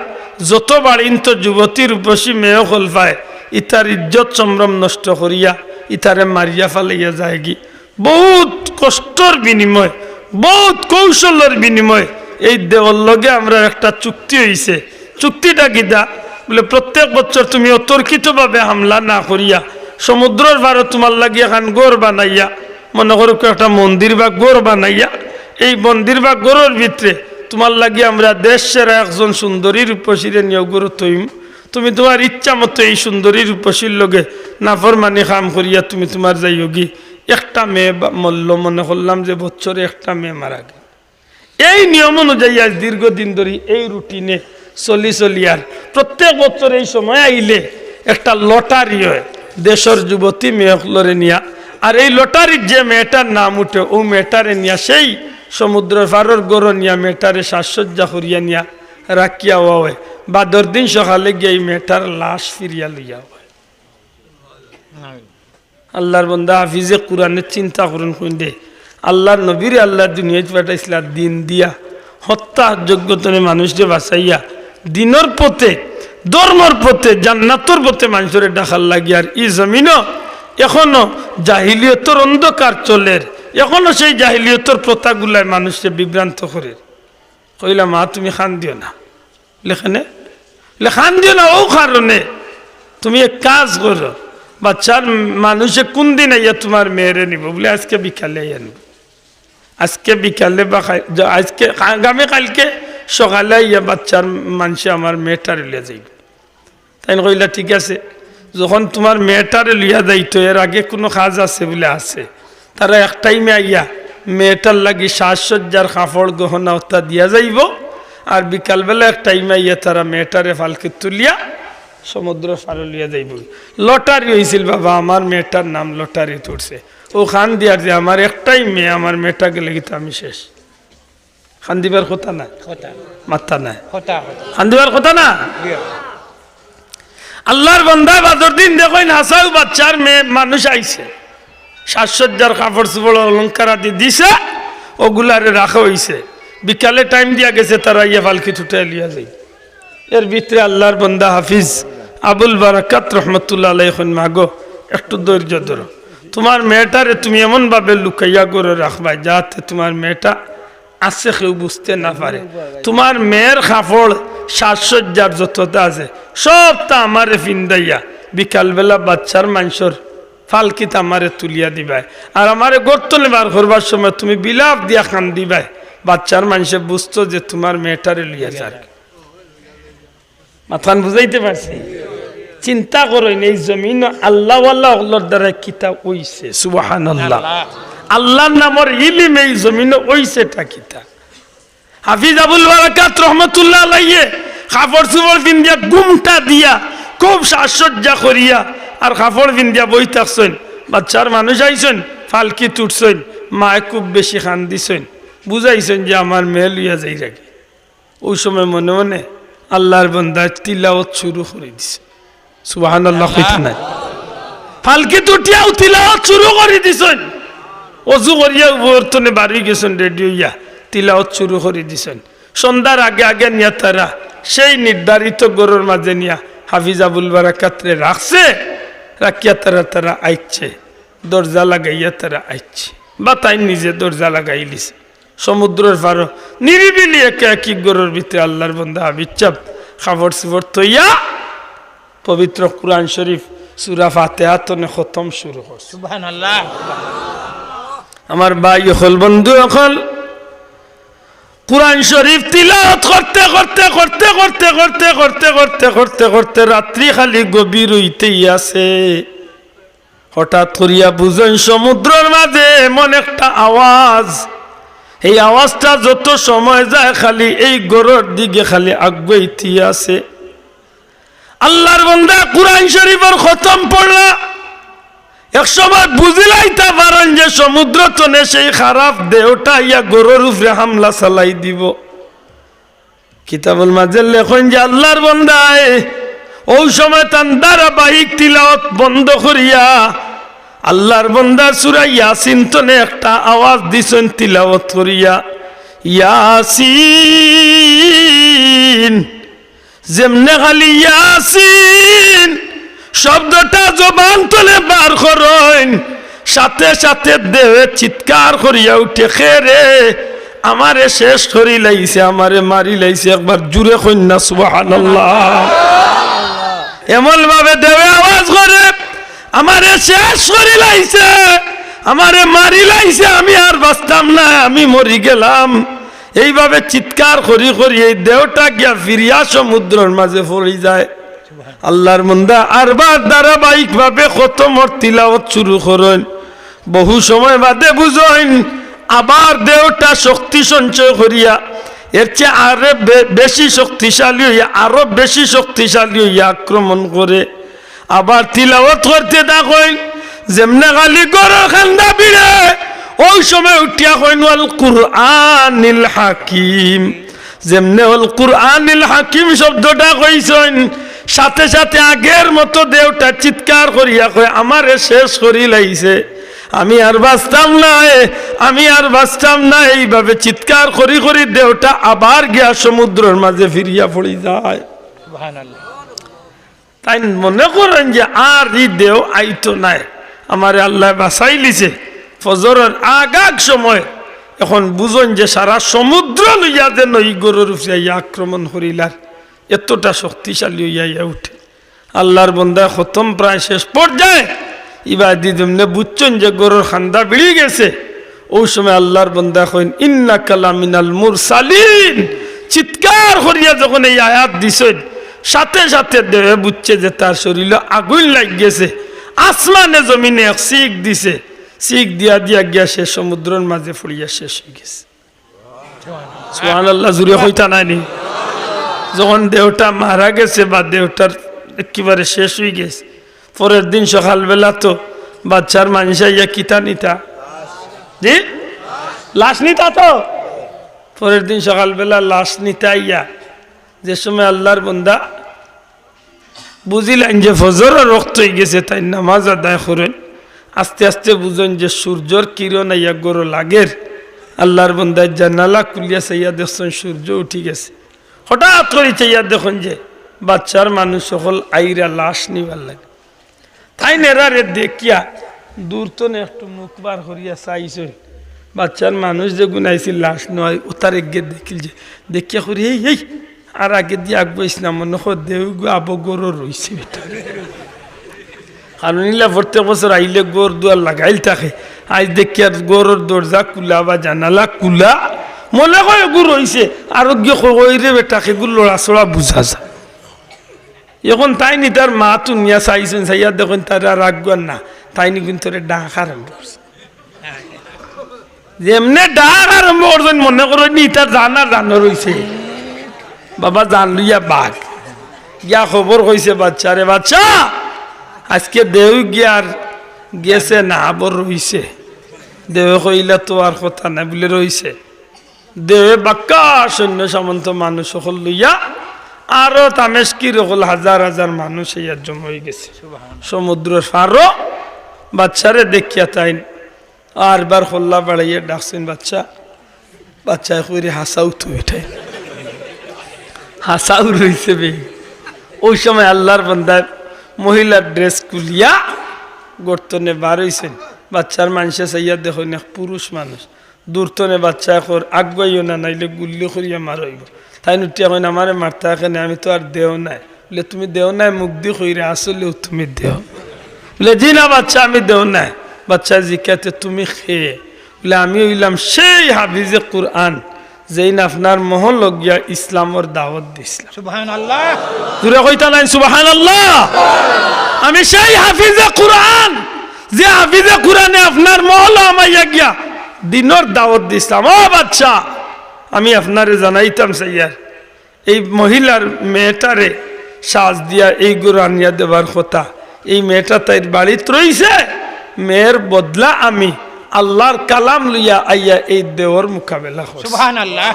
যত বাড়িন্ত যুবতী রূপসী মেয়ে অকল পায়, ইতার ইজ্জত সম্ভ্রম নষ্ট করিয়া ইতারে মারিয়া ফালাইয়া যায়গি। বউত কষ্টর বিনিময়, বউত কৌশলর বিনিময় এই দেওর লগে আমরার একটা চুক্তি অইছে। চুক্তিটা কিতা? বুলে, "প্রত্যেক বছর তুমি অতর্কিতভাবে হামলা না করিয়া সমুদ্রর পারো তুমার লাগি এখান ঘর বানাইয়া, মনে করো কেউ একটা মন্দির বা ঘর বানাইয়া, এই মন্দির বা ঘরর ভিতরে তুমার লাগি আমরা দেশ সেরা একজন সুন্দরী রূপসীরে নিয়া ঘরো থইমু। তুমি তুমার ইচ্ছা মতো এই সুন্দরী রূপসীর লগে নাফরমানি কাম করিয়া তুমি তুমার যাইওগি।" একটা মেয়ে বা-, মরলো, মনে করলাম যে বছরে একটা মেয়ে মারা গেল। এই নিয়ম অনুযায়ী আইজ দীর্ঘদিন ধরি এই রুটিনে চলি চলি আর প্রত্যেক বছর এই সময় আইলে একটা লটারি হয়। দেশর যুবতী মেয়ে অকলরে নিয়া, আর এই লটারির যে মেয়েটার নাম উঠে, ও মেয়েটারে নিয়া সেই সমুদ্রর পারর ঘরো নিয়া মেয়েটারে সাজসজ্জা করিয়া নিয়া রাখিয়া আওয়া অয়। বাদর দিন সকালে গিয়া এই মেয়েটার লাশ ফিরিয়া লইয়া আওয়া অয়। আল্লাহর বন্দা হাফিজে কুরআনে চিন্তা করইন কইন দে, আল্লাহর নবীরে আল্লাহ দুনিয়াত পাঠাইছিলা দিন দিয়া, হত্যাযজ্ঞ তনে মানুষরে বাঁচাইয়া, দিনর পথে, ধর্মর পথে, জান্নাতর পথে মানষরে ডাকার লাগি। আর ই জমিনো এখনো জাহিলিয়তর অন্ধকার চলের, এখনো সেই জাহিলিয়তর প্রথাগুলায় মানুষরে বিভ্রান্ত করের। কইলা, "মা, তুমি কান্দিও না।" লেখেনে, লেখান দিও না, ও কারণে তুমি এক কাজ করো, বাচ্চার মানষে কুন দিন আইয়া তুমার মেয়েরে নিবো? বুলে, "আইজকে বিকালে আইয়া নিবো।" আইজকে বিকালে বা কাই-, য-, আইজকে, আগামী কাইলকে সকালে আইয়া বাচ্চার মানষে আমার মেয়েটারে লইয়া যাইবো। তাইন কইলা, "ঠিক আছে, যখন তুমার মেয়েটারে লইয়া যাইতো, এর আগে কুনু কাজ আছে?" বুলে, "আছে।" তারা এক টাইমে আইয়া মেয়েটার লাগি সাজসজ্জার কাপড় গহনা অতা দিয়া যাইবো, আর বিকালবেলা এক টাইমে আইয়া তারা মেয়েটারে ফালকিত তুলিয়া সমুদ্রর পারো লইয়া যাইবো। লটারি অইছিল বাবা, আমার মেয়েটার নাম লটারিত উঠছে। অউ কান্দিয়ার যে আমার একটাই মেয়ে, আমার মেয়েটা গেলে কিন্তু আমি শেষ। কান্দিবার কথা না? কথা। মাত্তা নাই। কথা, কথা। কান্দিবার কথা না? জি। আল্লাহর বান্দায় বাদর দিন দেখইন হাছাউ বাচ্চার মেয়ে মানুষ আইছে, সাজসজ্জার কাপড় চোপড় অলংকার আদি দিছে, অগুলারে রাখা অইছে। বিকালে টাইম দিয়া গেছে, তারা ইয়া ফালকিত উঠাই লইয়া যাইবো। এর ভিতরে আল্লাহর বান্দা হাফিজ আবুল বারাকাত রহমতুল্লাহ আলাইহি কইন, "মাগো, একটু ধৈর্য ধরো, তুমার মেয়েটারে তুমি এমন ভাবে লুকাইয়া ঘরো রাখবায় যাতে তুমার মেয়েটা আছে কেউ বুঝতে না পারে। তুমার মেয়ের কাপড় সাজসজ্জার যততা আছে সবতা আমারে ফিন্দাইয়া বিকালবেলা বাচ্চার মানষর ফালকিত আমারে তুলিয়া দিবায়, আর আমারে ঘর তনে বার করবার সময় তুমি বিলাপ দিয়া কান্দিবায়, বাচ্চার মানষে বুঝতো যে তুমার মেয়েটারে লইয়া যার।" মাতখান বুঝাইতে পারছি? চিন্তা করইন, এই জমিনো আল্লাহওয়ালা অকলর দ্বারা কিতা অইছে। সুবহানাল্লাহ। আল্লাহর নামর ইলিম এই জমিনো অইছেটা কিতা? হাফিজ আবুল বারাকাত রহমতুল্লাহ আলাইহি কাপড় চোপড় পিন্দিয়া, ঘুমটা দিয়া, খুব সাজসজ্জা করিয়া, আর কাপড় পিন্দিয়া বই থাকছইন। বাচ্চার মানুষ আইছইন, ফালকিত উঠছইন, মায় খুব বেশি কান্দিছইন, বুঝাইছইন যে আমার মেয়ে লইয়া যাইরাগি। অউ সময় মনে মনে আল্লাহর বান্দায় তিলাওয়াত শুরু করি দিছে। সুবহানাল্লাহ কইতা নায়? ফালকিত উঠিয়াউ তিলাওয়াত শুরু করি দিছইন। অজু করিয়া উপর তনে বারই গেছইন, রেডি অইয়া তিলাওয়াত শুরু করি দিছইন। সন্ধ্যার আগে আগে নিয়া তারা সেই নির্ধারিত ঘরর মাঝে নিয়া হাফিজ আবুল বারাকাতরে রাখছে। রাখিয়া তারা, তারা আইছে, দরজা লাগাইয়া তারা আইছে, বা তাইন নিজে দরজা লাগাইলিছে। সমুদ্রর পারো নিরিবিলি একা একই ঘরর ভিতরে আল্লাহর বান্দা হাফিজ সাব কাপড় চোপড় থইয়া পবিত্র কুরআন শরীফ সূরা ফাতিহা তনে খতম শুরু করছে। সুবহানাল্লাহ। আমার ভাই অকল, বন্ধু অকল, কুরআন শরীফ তিলাওয়াত করতে করতে, করতে করতে, করতে করতে, করতে করতে, করতে করতে রাত্রি খালি গভীর অইতেই আছে। হঠাৎ করিয়া বুঝইন সমুদ্রর মাঝে এমন একটা আওয়াজ, এই আওয়াজটা যত সময় যায় খালি এই ঘরর দিকে খালি আগুয়াইতে আছে। আল্লাহর বান্দা কুরআন শরীফর খতম পড়লা, এক সময় বুঝিলাইতা পারইন যে সমুদ্র তনে সেই খারাপ দেহটা আইয়া ঘরর উপরে হামলা চালাই দিবো। কিতাবর মাঝে লেখইন যে আল্লাহর বান্দায় অউ সময় তান ধারাবাহিক তিলাওয়াত বন্ধ করিয়া আল্লাহর বান্দায় সূরা ইয়াসিন তনে একটা আওয়াজ দিছইন তিলাওয়াত করিয়া, ইয়াসিন। যেমনে খালি ইয়াসিন শব্দটা জবান তনে বার করইন, সাথে সাথে দেহে চিৎকার করিয়া উঠে, "কে রে? আমারে শেষ করি লাইছে, আমারে মারি লাইছে।" একবার জুরে কইন না, সুবহানাল্লাহ। এমন ভাবে দেহে আওয়াজ করে, "আমারে শেষ করি লাইছে, আমারে মারি লাইছে, আমি আর বাঁচতাম না, আমি মরি গেলাম।" এইভাবে চিৎকার করি করি এই দেহটা গিয়া ফিরিয়া সমুদ্রর মাঝে পড়ি যায়। আল্লাহর বান্দা আরবার ধারাবাহিকভাবে খতমর তিলাওয়াত শুরু করইন। বহু সময় বাদে বুঝইন, আবার দেহটা শক্তি সঞ্চয় করিয়া এর চেয়ে আরো বে-, বেশি শক্তিশালী অইয়া, আরো বেশি শক্তিশালী অইয়া আক্রমণ করে। আবার তিলাওয়াত করতে থাকইন, যেমনে খালি গরুর কান্দা ভিড়ে, অউ সময় উঠিয়া কইন, "ওয়াল কুরআনিল হাকিম।" যেমনে "ওয়াল কুরআনিল হাকিম" শব্দটা কইছইন, সাথে সাথে আগের মতো দেওটা চিৎকার করিয়া কয়, "আমারে শেষ করিলাইছে, আমি আর বাঁচতাম নায়, আমি আর বাঁচতাম নায়।" এইভাবে চিৎকার করি করি দেওটা আবার গিয়া সমুদ্রর মাঝে ফিরিয়া পড়ি যায়। সুবহানাল্লাহ। তাইন মনে করইন যে আর ই দেও আইতো নায়, আমারে আল্লায় বাঁচাইলিছে। ফজরর আগ আগ সময়, এখন বুঝইন যে সারা সমুদ্র লইয়া যেন ই গরুর উপরে আইয়া আক্রমণ করিলার, এতটা শক্তিশালী অইয়া আইয়া উঠে। আল্লার বন্দায় খতম প্রায় শেষ পর্যায়ে, ইবাদি যেমনে বুঝছইন যে গরুর কান্দা ভিড়ি গেছে, অউ সময় আল্লার বন্দায় কইন, "ইন্নাকা লামিনাল মুরসালিন।" চিৎকার করিয়া যখন এই আয়াত দিছইন, সাথে সাথে দেওয়ে বুঝছে যে তার শরীলো আগুইন লাগি গেছে। আসমানে জমিনে এক চিক দিছে, চিক দিয়া দিয়া গিয়া সে সমুদ্রর মাঝে পড়িয়া শেষ অইগেছে। সুবহানাল্লাহ, জুরে কইতা নায় নি? যখন দেওটা মারা গেছে বা দেওটার একেবারে শেষ অইগেছে, পরের দিন সকালবেলা তো বাচ্চার মানুষ আইয়া কিতা নিতা? জি? লাশ নিতা তো? পরের দিন সকালবেলা লাশ নিতা আইয়া, যে সময় আল্লার বন্দা বুঝিলাইন যে ফজরর ওয়াক্ত অইগেছে, তাইন নামাজ আদায় করইন। আস্তে আস্তে বুঝইন যে সূর্যর কিরণ আইয়া গরো লাগের। আল্লার বন্দায় জানালা খুলিয়া চাইয়া দেখছইন সূর্য উঠি গেছে। হঠাৎ করি চাইয়া দেখইন যে বাচ্চার মানুষ অকল আইরা লাশ নিবার লাগি। তাইন এরারে দেখিয়া দূর তনে একটু মুখ বার করিয়া চাইছইন। বাচ্চার মানুষ যেগুন আইছিল লাশ নেওয়ায়, অতার এগিয়ে দেখিল যে, দেখিয়া করি, "এই, এই, আর আগেদি আগুয়াইস না, মনে কর দেউগু আবো গরো রইছে বেটা।" কারণ ইলা প্রত্যেক বছর আইলে গর দুয়ার লাগাইল থাকে। আইজ দেখিয়ার গরর দরজা খুলা বা জানালা খুলা, মনে কয় এগু রইছে। আর গিয়ে কই, "রে বেটা, কেগু লড়াচড়া বুঝা যায়।" এখন তাইন ইতার মাত হুনিয়া চাইছইন, চাইয়া দেখইন তারা আর আগুয়ার না, তাইন কিন্তু ডাক আরম্ভ করছে। যেমনে ডাক আরম্ভ করছইন, মনে করইন ইতার জান আর জানো রইছে। বাবা জান লইয়া বাঘ। গিয়া খবর কইছে বাচ্চারে, "বাচ্চা, আজকে দেউ গিয়ার গেছে না, আবো রইছে।" দেউয়ে কইলা, "তো আর কথা নাই, বুলে রইছে।" দেউয়ে বাক্কা সৈন্য সামন্ত মানুষ অকল লইয়া আরো তামেশকির অকল হাজার হাজার মানুষ ইয়া জমা অইগেছে। সমুদ্রর পারো বাচ্চারে দেখিয়া তাইন আরবার কল্লা বাড়াইয়া ডাকছইন, "বাচ্চা।" বাচ্চায় কইরে, "হাছাউ তো বেটায়, হাছাউ রইছে বে।" অউ সময় আল্লার বন্দায় মহিলার ড্রেস খুলিয়া গর্ত তনে বার অইছইন। বাচ্চার মানষে চাইয়া দেখইন এক পুরুষ মানুষ। দূর তনে বাচ্চায় কর, "আগুয়াইও না, নাইলে গুল্লি করিয়া মারা অইবো।" তাইন উঠিয়া কইন, "আমারে মারতা কেনে, আমি তো আর দেও নায়।" বুলে, "তুমি দেও নায় মুখদি কইরে, আসলেউ তুমি দেও।" বুলে, "জি না বাচ্চা, আমি দেও নায়।" বাচ্চায় জিকাইতে, "তুমি কে?" বুলে, "আমি অইলাম সেই হাফিজে কুরআন, যেইন আপনার মহল্লো গিয়া ইসলামর দাওয়াত দিছলাম।" সুবহানাল্লাহ। জুরে কইতা নায় সুবহানাল্লাহ? "আমি সেই হাফিজে কুরআন, যে হাফিজে কুরআনে আপনার মহল্লো হামাইয়া গিয়া দিনর দাওয়াত দিছলাম।" ও বাচ্চা, আমি আপনারে জানাইতাম চাইয়ার, এই মহিলার মেয়েটারে সাজ দিয়া এই গরু আনিয়া দেবার কথা। এই মেয়েটা তাইর বাড়িত রইছে, মেয়ের বদলা আমি আল্লার কালাম লইয়া আইয়া এই দেওর মোকাবেলা করছি। সুবহানাল্লাহ।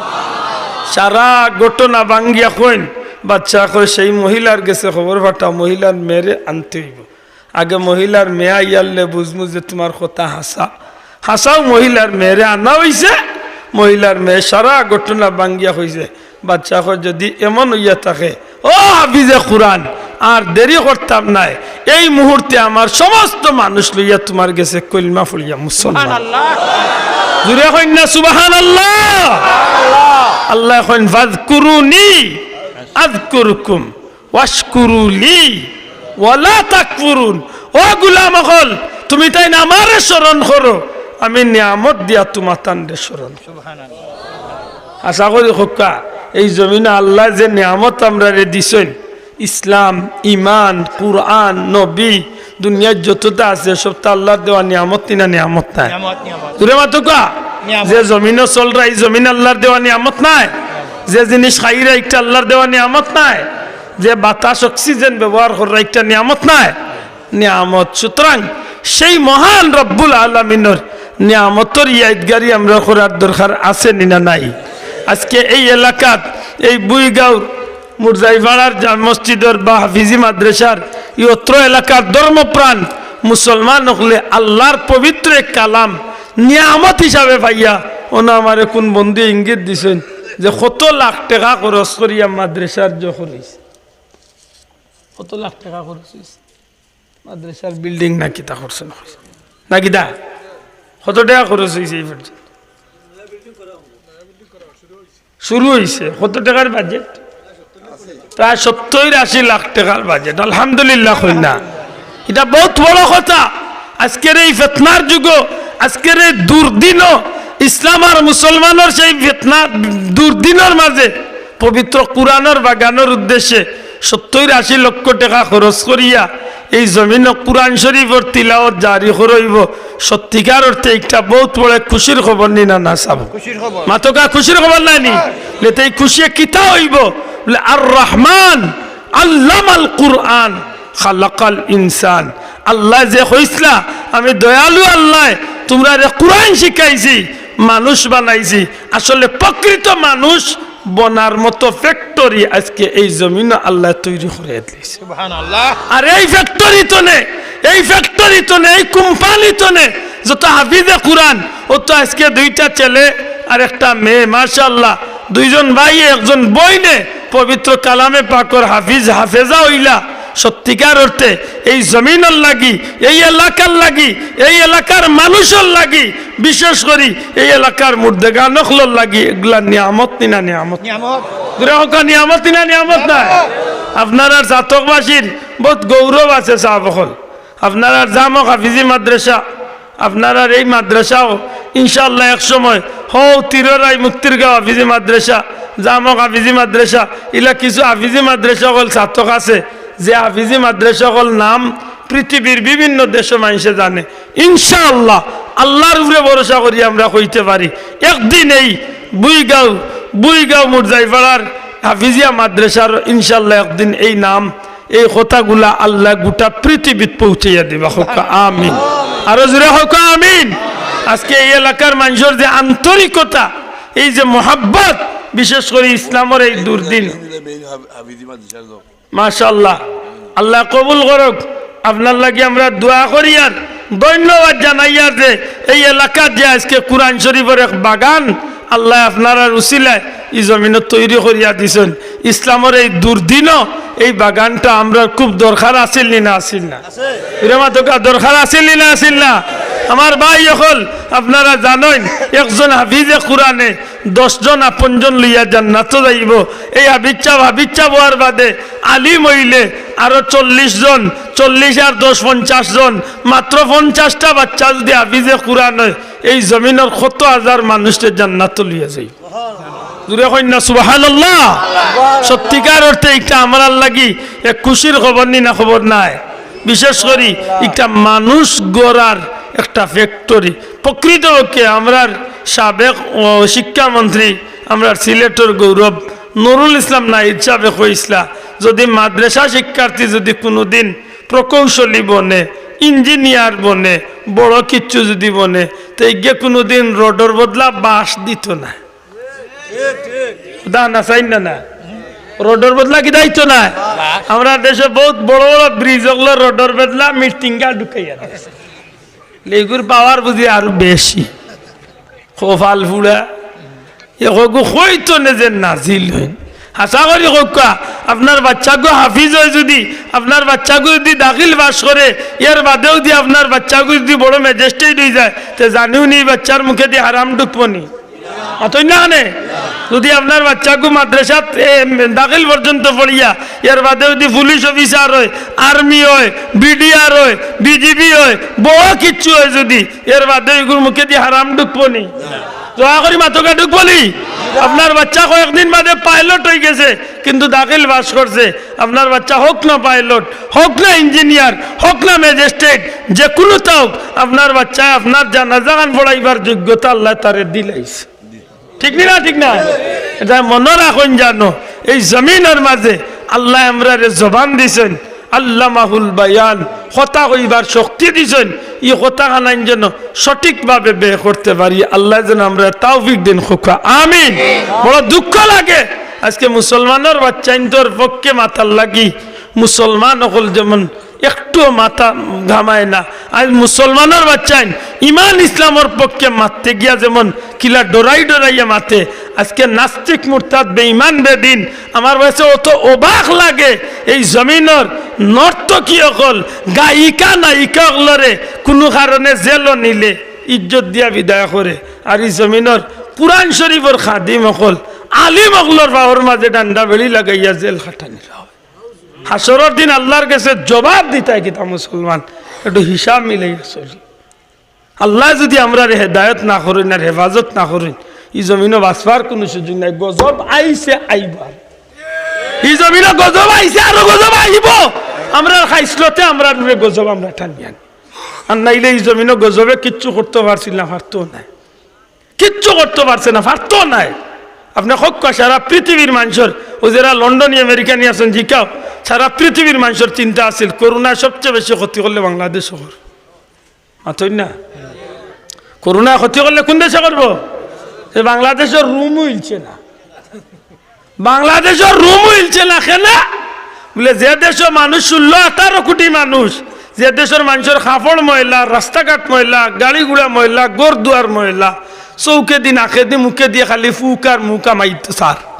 সারা ঘটনা ভাঙ্গিয়া কইন, বাচ্চায় কয়, "সেই মহিলার গেছে খবর পাঠাও, মহিলার মেয়েরে আনতে অইবো।" আগে মহিলার মেয়ে আইয়ারলে বুঝমু যে তুমার কথা হাছা। হাছাউ মহিলার মেয়েরে আনা অইছে। মহিলার মেয়ে সারা ঘটনা ভাঙ্গিয়া কইছে। বাচ্চায় কয়, "যদি এমন অইয়া থাকে, ও হাফিজে কুরআন, আর দেরি করতাম নায়, এই মুহূর্তে আমার সমস্ত মানুষ লইয়া তুমার গেছে কলমা পড়িয়া মুসলমান।" সুবহানাল্লাহ। জুরে কইন না সুবহানাল্লাহ? আল্লায় কইন, "ফাজকুরুনি আযকুরকুম।" "ওয়াশকুরু লি ওয়ালা তাকফুরুন।" ও গোলাম অকল, তুমি তাইন আমারে স্মরণ করো, আমি নিয়ামত দিয়া তুমাতানরে স্মরণ করমু। সুবহানাল্লাহ। আশা করি কউক্কা, এই জমিনো আল্লায় যে নিয়ামত আমরারে দিছইন, ইসলাম, ইমান, কুরআন, নবী, দুনিয়ার যততা আছে, সবতা আল্লার দেওয়া নিয়ামত নি না নিয়ামত নায়? নিয়ামত, নিয়ামত। জুরে মাতউক্কা? নিয়ামত। যে জমিনো চলরা, ই জমিন আল্লার দেওয়া নিয়ামত নায়? যে জিনিস খাইরা, ইটা আল্লার দেওয়া নিয়ামত নায়? যে বাতাস, অক্সিজেন ব্যবহার কররা, ইটা নিয়ামত নায়? নিয়ামত। সুতরাং সেই মহান রব্বুল আলামিনর নিয়ামতর ইয়াদগারি আমরা করার দরকার আছে নি না নাই? আজকে এই এলাকাত, এই বুইগাঁওর মুরজাইপাড়ার জামে মসজিদর বা হাফিজি মাদ্রাসার ই অত্র এলাকার ধর্মপ্রাণ মুসলমান অকলে আল্লাহর পবিত্র এক কালাম নিয়ামত হিসাবে পাইয়া, অনো আমারে কুন বন্ধু ইঙ্গিত দিছইন যে কত লাখ টেকা খরচ করিয়া মাদ্রাসার জো খরচ, কত লাখ টেকা খরচ অইছে। মাদ্রাসার বিল্ডিং না কিতা করছে না কইছে? না কিতা? কত টেকা খরচ অইছে এই পর্যন্ত? শুরু অইছে। কত টেকার বাজেট? প্রায় সত্তইর আশি লাখ টেকার বাজেট। আলহামদুলিল্লাহ কই না? ইটা বউত বড় কথা। আজকের এই ফিতনার যুগো, আজকের এই দুর্দিনো, ইসলাম আর মুসলমানর সেই ফিতনা দুর্দিনর মাঝে পবিত্র কুরআনর বাগানর উদ্দেশ্যে সত্তইর আশি লক্ষ টেকা খরচ করিয়া এই জমিনো কুরআন শরীফর তিলাওয়াত জারি করইবো। সত্যিকার অর্থে একটা বউত বড় খুশির খবর নি না, না সাব? খুশির খবর। মাতকা খুশির খবর নায় নি? লেতে এই খুশিয়ে কিতা অইবো? বলে, "আর রহমান আল্লামাল কুরআন খালাকাল ইনসান।" আল্লায় যে কইছলা, "আমি দয়ালু আল্লায় তুমরারে কুরআন শিখাইছি, মানুষ বানাইছি।" আসলে প্রকৃত মানুষ বনার মতো ফ্যাক্টরি আজকে এই জমিনো আল্লায় তৈরি করিয়া দিলাইছে। সুবহানাল্লাহ। আর এই ফ্যাক্টরি তনে, এই ফ্যাক্টরি তনে, এই কোম্পানি তনে যত হাফিজে কুরআন, অতো আজকে দুইটা ছেলে আর একটা মেয়ে, মাশাআল্লাহ, দুইজন ভাই, একজন বইনে পবিত্র কালামে পাকর হাফিজ হাফেজা অইলা। সত্যিকার অর্থে এই জমিনর লাগি, এই এলাকার লাগি, এই এলাকার মানুষর লাগি, বিশেষ করি এই এলাকার মুর্দেগান অকলর লাগি এগুলা নিয়ামত নি না নিয়ামত? নিয়ামত। জোরে কউক্কা, নিয়ামত নি না নিয়ামত নায়? আপনারার ছাতকবাসীর বউত গৌরব আছে সাব অকল। আপনারার জামক হাফিজি মাদ্রাসা, আপনারার এই মাদ্রাসাও ইনশাআল্লাহ এক সময় হউ তিররাই মুক্তিরগাঁও হাফিজি মাদ্রাসা, জামক হাফিজি মাদ্রাসা, ইলা কিছু হাফিজি মাদ্রাসা অকল ছাতক আছে, যে হাফিজি মাদ্রাসা অকল নাম পৃথিবীর বিভিন্ন দেশো মানষে জানে। ইনশাআল্লাহ, আল্লাহর উপরে ভরসা করি আমরা কইতে পারি, একদিন এই বুইগাঁও, বুইগাঁও মুরজাইপাড়ার হাফিজিয়া মাদ্রাসার ইনশাআল্লাহ একদিন এই নাম, এই কথাগুলা আল্লায় গোটা পৃথিবীত পৌঁছাইয়া দিবা। কউক্কা আমিন। আরো জোরে কউক্কা আমিন। আজকে এই এলাকার মানষর যে আন্তরিকতা, এই যে মোহাব্বত, বিশেষ করি ইসলামর এই দুর্দিন, মাশাআল্লাহ, আল্লায় কবুল করউক। আপনার লাগি আমরা দোয়া করি আর ধন্যবাদ জানাইয়ার যে এই এলাকাত যে আজকে কুরআন শরীফর এক বাগান আল্লায় আপনারার উসিলায় ই জমিনো তৈরি করিয়া দিছইন। ইসলামর এই দুর্দিনো এই বাগানটা আমরার খুব দরকার আছিল নি না আছিল না? জোরে মাতকা, দরকার আছিল নি না আছিল না? আমার ভাই অকল, আপনারা জানইন, একজন হাফিজে কুরআনে দশ জন আপনজন লইয়া জান্নাতো যাইবো। এই হাফিজ সাব, হাফিজ সাব অওয়ার বাদে আলিম অইলে আরো চল্লিশ জন, চল্লিশ আর দশ, পঞ্চাশ জন, মাত্র পঞ্চাশটা বাচ্চা যুদি হাফিজে কুরআন অয়, এই জমিনর কত হাজার মানুষরে জান্নাতো লইয়া যাইবো। জোরে কইন না সুবহানাল্লাহ। সত্যিকার অর্থে ইটা আমরার লাগি এক খুশির খবর নি না খবর নায়? বিশেষ করি ইটা মানুষ গড়ার একটা ফ্যাক্টরি। প্রকৃতপক্ষে আমরার সাবেক, ও, শিক্ষামন্ত্রী, আমরার সিলেটর গৌরব নুরুল ইসলাম নাহিদ সাবে কইছলা, যুদি মাদ্রাসা শিক্ষার্থী যুদি কুনুদিন প্রকৌশলী বনে, ইঞ্জিনিয়ার বনে, বড় কিচ্ছু যুদি বনে, তে ইগে কুনুদিন রডর বদলা বাঁশ দিতো নায়। কথা না চাইন না, না? রডর বদলা কিতা দিতো নায়? আমরার দেশো বউত বড় বড় ব্রিজ অকলর রডর বদলা মিরটিঙ্গা ঢুকাইয়া দেয়। লেগুর পাওয়ার বুঝি আরো বেশি। কপাল ফুড়া। এ কগু কইতো নে যে নাজিল অইন। আশা করি কউক্কা, আপনার বাচ্চাগু হাফিজ অয় যুদি, আপনার বাচ্চাগু যুদি দাখিল পাশ করে, এর বাদেও যুদি আপনার বাচ্চাগু যুদি বড় ম্যাজিস্ট্রেট অইযায়, তে জানিও নি বাচ্চার মুখেদি হারাম ঢুকবো নি? মাতইন না কেনে? যুদি আপনার বাচ্চাগু মাদ্রাসাত, এ, দাখিল পর্যন্ত পড়িয়া, এর বাদে যুদি পুলিশ অফিসার অয়, আর্মি অয়, বিডিআর অয়, বিজিবি অয়, বড় কিচ্ছু অয় যুদি, এর বাদে ইগুর মুখেদি হারাম ঢুকবো নি? দয়া করি মাতকা, ঢুকবো নি? আপনার বাচ্চা কয়েকদিন বাদে পাইলট অইগেছে, কিন্তু দাখিল পাশ করছে। আপনার বাচ্চা হউক না পাইলট, হউক না ইঞ্জিনিয়ার, হউক না ম্যাজিস্ট্রেট, যে কুনুতা হউক, আপনার বাচ্চায় আপনার জানাজাখান পড়াইবার যোগ্যতা আল্লায় তারে দিলাইছে। ঠিক নি না? ঠিক না? ইটা মনো রাখইন জানো, এই জমিনর মাঝে আল্লায় আমরারে জবান দিছইন, আল্লামাহুল বায়ান, কথা কইবার শক্তি দিছইন, ই কথাখানাইন যেন সঠিকভাবে ব্যয় করতে পারি। আল্লায় যেন আমরারে তৌফিক দেইন, কউক্কা আমিন। বড় দুঃখ লাগে, আইজকে মুসলমানর বাচ্চাইন্তর পক্ষে মাতার লাগি মুসলমান অকল যেমন একটুও মাথা ঘামায় না। আইজ মুসলমানর বাচ্চাইন, ইমান ইসলামর পক্ষে মাততে গিয়া যেমন কিলা ডরাই ডরাইয়া মাতে, আইজকে নাস্তিক, মুরতাদ, বেঈমান, বেদিন, আমার কাছে অত অবাক লাগে। এই জমিনর নর্তকী অকল, গায়িকা, নায়িকা অকলরে কুনু কারণে জেলো নিলে ইজ্জত দিয়া বিদায় করে, আর ই জমিনর কুরআন শরীফর খাদিম অকল, আলিম অকলর পাওর মাঝে ডান্ডা বেড়ি লাগাইয়া জেল খাটানি। হাশরর দিন আল্লার গেছে জবাব দিতায় কিতা মুসলমান? একটু হিসাব মিলাইয়া চলি। আল্লায় যুদি আমরারে হেদায়ত না করইন আর হেফাজত না করইন, ই জমিনো বাঁচবার কুনু সুযোগ নাই। গজব আইছে, আইবো। ই জমিনো গজব আইছে, আরো গজব আইবো। আমরার খাইছলতে আমরার উপরে গজব আমরা টানি আনি। আর নাইলে ই জমিনো গজবে কিচ্ছু করতো পারছিল না, পারতো নায়। কিচ্ছু করতো পারছে না, পারতো নায়। আপনে কউক্কা সারা পৃথিবীর মানষর, অউ যেরা লন্ডনী আমেরিকানী আছইন, জিকাও, সারা পৃথিবীর মানষর চিন্তা আছিল করোনায় সবচে বেশি ক্ষতি করলে বাংলাদেশর। মাতইন না? করোনায় ক্ষতি করলে কুন দেশে করবো? এ বাংলাদেশর রুমও ইলছে না। বাংলাদেশর রুমও ইলছে না, কেনে? বুলে, যে দেশো মানুষ ষোলো আঠারো কোটি মানুষ, যে দেশর মানষর কাপড় ময়লা, রাস্তাঘাট ময়লা, গাড়ি-ঘোড়া ময়লা, ঘর-দুয়ার ময়লা, চউখেদি, নাকেদি, মুখেদি খালি ফুক আর মুখ হামাইতো সার।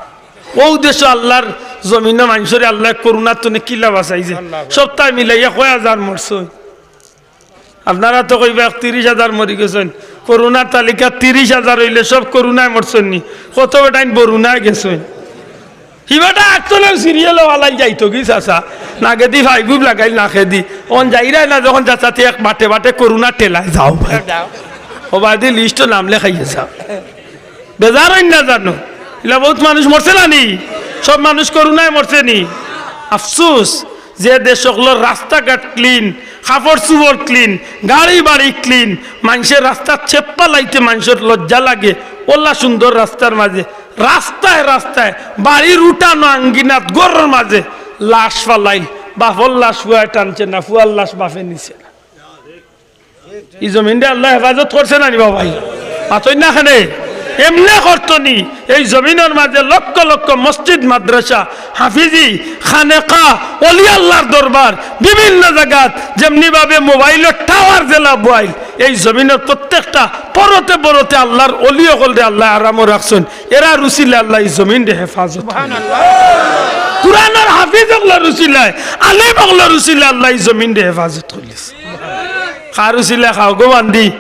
অউ দেশো আল্লার জমিনো মানষরে আল্লায় করোনার তনে কিলা বাঁচাইছে? সবতায় মিলাইয়া কয় হাজার মরছে? আপনারা তো কইবা, এক তিরিশ হাজার মরি গেছইন। করোনার তালিকা তিরিশ হাজার অইলে সব করোনায় মরছইন নি? কত বেটাইন বরুণায় গেছইন? হি বেটা আটজনের সিরিয়ালো ওয়ালাই যাইতো কি চাচা? নাকেদি ফাইবুব লাগাইল নাকেদি। অন যাইরায় না যখন চাচা, তে এক বাটে বাটে করোনা ঠেলায় যাও ভাই। ও বাদি লিস্টো নাম লেখাইয়া যাও। বেজার অইন না জানো? ইলা বউত মানুষ মরছে না নি? সব মানুষ করোনায় মরছে নি? আফসোস, যে দেশ অকলর রাস্তাঘাট ক্লিন, কাপড়-চুপড় ক্লিন, গাড়ি-বাড়ি ক্লিন, মানষে রাস্তাত ছেপ ফালাইতে মানষর লজ্জা লাগে, অলা সুন্দর রাস্তার মাঝে, রাস্তায় রাস্তায়, বাড়ির উঠানো আঙ্গিনাত, ঘরর মাঝে লাশ ফালাইল, বাপর লাশ ফুয়ায় টানছে না, ফুয়ার লাশ বাপে নিছে না। ই জমিনরে আল্লায় হেফাজত করছে না নি বাবা? মাতইন না কেনে? এমনে করতো নি। এই জমিনর মাঝে লক্ষ লক্ষ মসজিদ, মাদ্রাসা, হাফিজি, খানেকা, অলি আল্লার দরবার, বিভিন্ন জাগাত যেমনি ভাবে মোবাইলর টাওয়ার যেলা বওয়াইল, এই জমিনর প্রত্যেকটা পরতে পরতে আল্লার অলি অকলরে আল্লায় আরামো রাখছইন। এরার উছিলায় আল্লায় ই জমিনরে হেফাজত করছইন। কুরআনর হাফিজ অকলর উছিলায়, আলিম অকলর উছিলায় আল্লায় ই জমিনরে হেফাজত করছইন। কার উছিলায় কও গো বান্দি,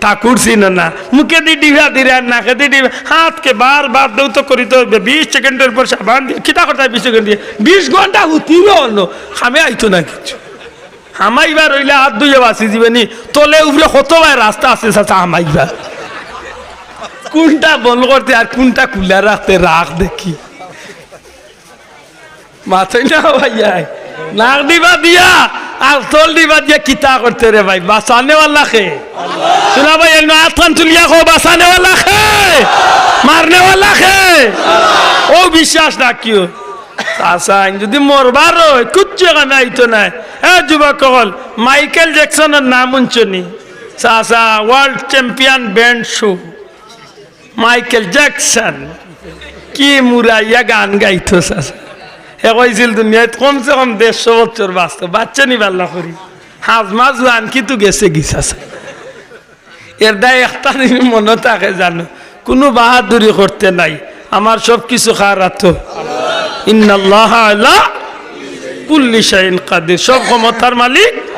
ঠাকুর চিনো না। মুখেদি ডিবা দিরায়, নাকেদি ডিবা, হাতকে বার বার দেও তো করিতো অইবো। বিশ সেকেন্ডর উপর সাবান দিয়া, কিতা করতায় বিশ সেকেন্ড দিয়া? বিশ ঘন্টা হুতিলো অনো, কামে আইতো না কিচ্ছু। হামাইবার অইলে হাত ধুইয়া বাঁচি যিবানি, তলে উপরে কত ভাই রাস্তা আছে চাচা হামাইবার। কুনটা বন্ধ করতে আর কুনটা খুলা রাখতে রাখ দেখি। মাতইন না ভাইয়া, নাক দিবা দিয়া আর তল দিবা দিয়া কিতা করতে রে ভাই? বাঁচানেওয়ালা কে? তুলা ভাই, এমনে আতখান তুলিয়া কও, বাঁচানেওয়ালা কে? মারনেওয়ালা কে? অউ বিশ্বাস রাখিও। চাচাইন যুদি মরবার অয়, কুচ্ছু কামে আইতো নায়। এ যুবক অকল, মাইকেল জ্যাকসনর নাম হুনছো নি? চাচা, world champion band show। Michael Jackson কি মুরাইয়া গান গাইতো চাচা। হে কইছিল দুনিয়াত কমসে কম দেড়শো বছর বাঁচতো। বাঁচছে নি বালা করি? হাজমা জুয়ান কিন্তু গেছে গি চাচা। এর দায় একটা জিনিস মনো থাকে জানো, কুনু বাহাদুরি করতে নাই, আমার সব কিছু কার আতো। ইন্নাল্লাহা আলা কুল্লি শাইইন কাদির, সব ক্ষমতার মালিক।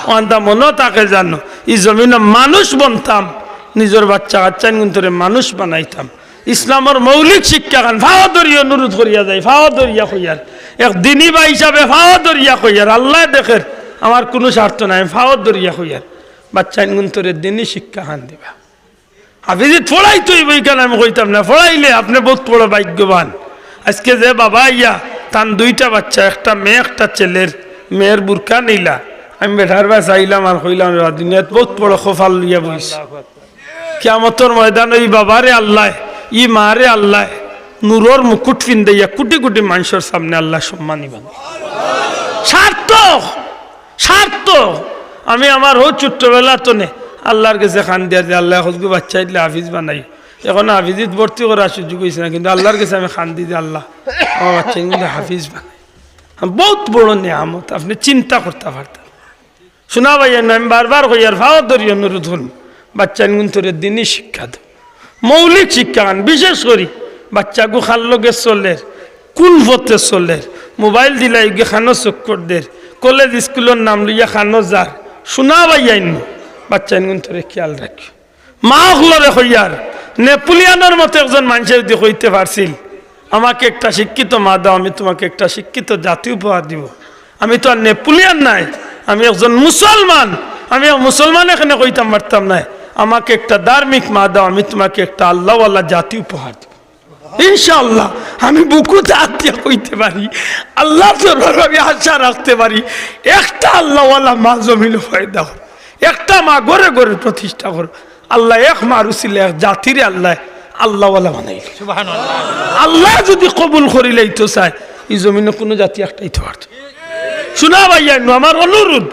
অনটা মনো থাকে জানো, ই জমিনো মানুষ বনতাম, নিজর বাচ্চা কাচ্চাইনগুন্তরে মানুষ বানাইতাম। ইসলামর মৌলিক শিক্ষাখান ফাও ধরিয়া অনুরোধ করিয়া যাই, ফাও ধরিয়া কইয়ার, এক দিনী ভাই হিসাবে ফাও ধরিয়া কইয়ার, আল্লায় দেখের, আমার কুনু স্বার্থ নাই, আমি ফাও ধরিয়া কইয়ার, বাচ্চাইনগুন্তরে দিনী শিক্ষাখান দিবা। হাফিজিত পড়াইতো অইবো, ইখান আমি কইতাম না, পড়াইলে আপনে বউত বড় ভাগ্যবান। আইজকে যে বাবা আইয়া, তান দুইটা বাচ্চা, একটা মেয়ে একটা ছেলের, মেয়ের বুরকা নিলা, আমি বেটার বায় চাইলাম আর কইলাম, "রে বা, দুনিয়াত বউত বড় কপাল লইয়া বইছে।" কিয়ামতর ময়দানো ই বাবারে আল্লায়, ই মারে আল্লায় নূরর মুকুট ফিন্দাইয়া কুটি কুটি মানষর সামনে আল্লায় সম্মানী বানাইবা। সার্থক, সার্থক। আমি আমার হউ ছোট্টবেলা তনে আল্লার গেছে কান্দিয়ার যে, "আল্লাহ, এখনগু বাচ্চা ইতলে হাফিজ বানাই।" এখনো হাফিজিত ভর্তি করার সুযোগ অইছে না, কিন্তু আল্লার গেছে আমি কান্দি যে, "আল্লাহ, আমার বাচ্চা কিন্তু হাফিজ বানাই।" বউত বড় নিয়ামত, আপনে চিন্তা করতা পারতা না। শুনা ভাইয়াইন, আমি বারবার কইয়ার, পাও ধরি অনুরোধ করমু, বাচ্চাইনগুনতরে দিনি শিক্ষা দেও, মৌলিক শিক্ষা খান। বিশেষ করি বাচ্চাগু কার লগে চলের, কুন পথে চলের, মোবাইল দিলাইগি কানো চক্কর দের, কলেজ স্কুলর নাম লইয়া কানো যার। শুনা ভাইয়াইন, বাচ্চাইনগুনতরে খিয়াল রাখিও। মা অকলরে কইয়ার, নেপোলিয়নর মতো একজন মানষে যুদি কইতে পারছিল, "আমাকে একটা শিক্ষিত মা দাও, আমি তোমাকে একটা শিক্ষিত জাতি উপহার দিব।" আমি তো আর নেপোলিয়ন নায়, আমি একজন মুসলমান। আমি এক মুসলমানে কেনে কইতাম পারতাম নায়, "আমাকে একটা ধার্মিক মা দাও, আমি তোমাকে একটা আল্লাহওয়ালা জাতি উপহার দিব।" ইনশাআল্লাহ, আমি বুকুত আত দিয়া কইতে পারি, আল্লার দরবারো আমি আশা রাখতে পারি, একটা আল্লাহওয়ালা মা জমিনো পয়দা করো, একটা মা ঘরে ঘরে প্রতিষ্ঠা করো। আল্লায় এক মার উছিলায় এক জাতিরে আল্লায় আল্লাহওয়ালা বানাইল। সুবহানাল্লাহ। আল্লায় যুদি কবুল করিলাইতো চায়, ই জমিনো কুনু জাতি একটাইতো পারতো না। শুনা ভাইয়াইন, আমার অনুরোধ,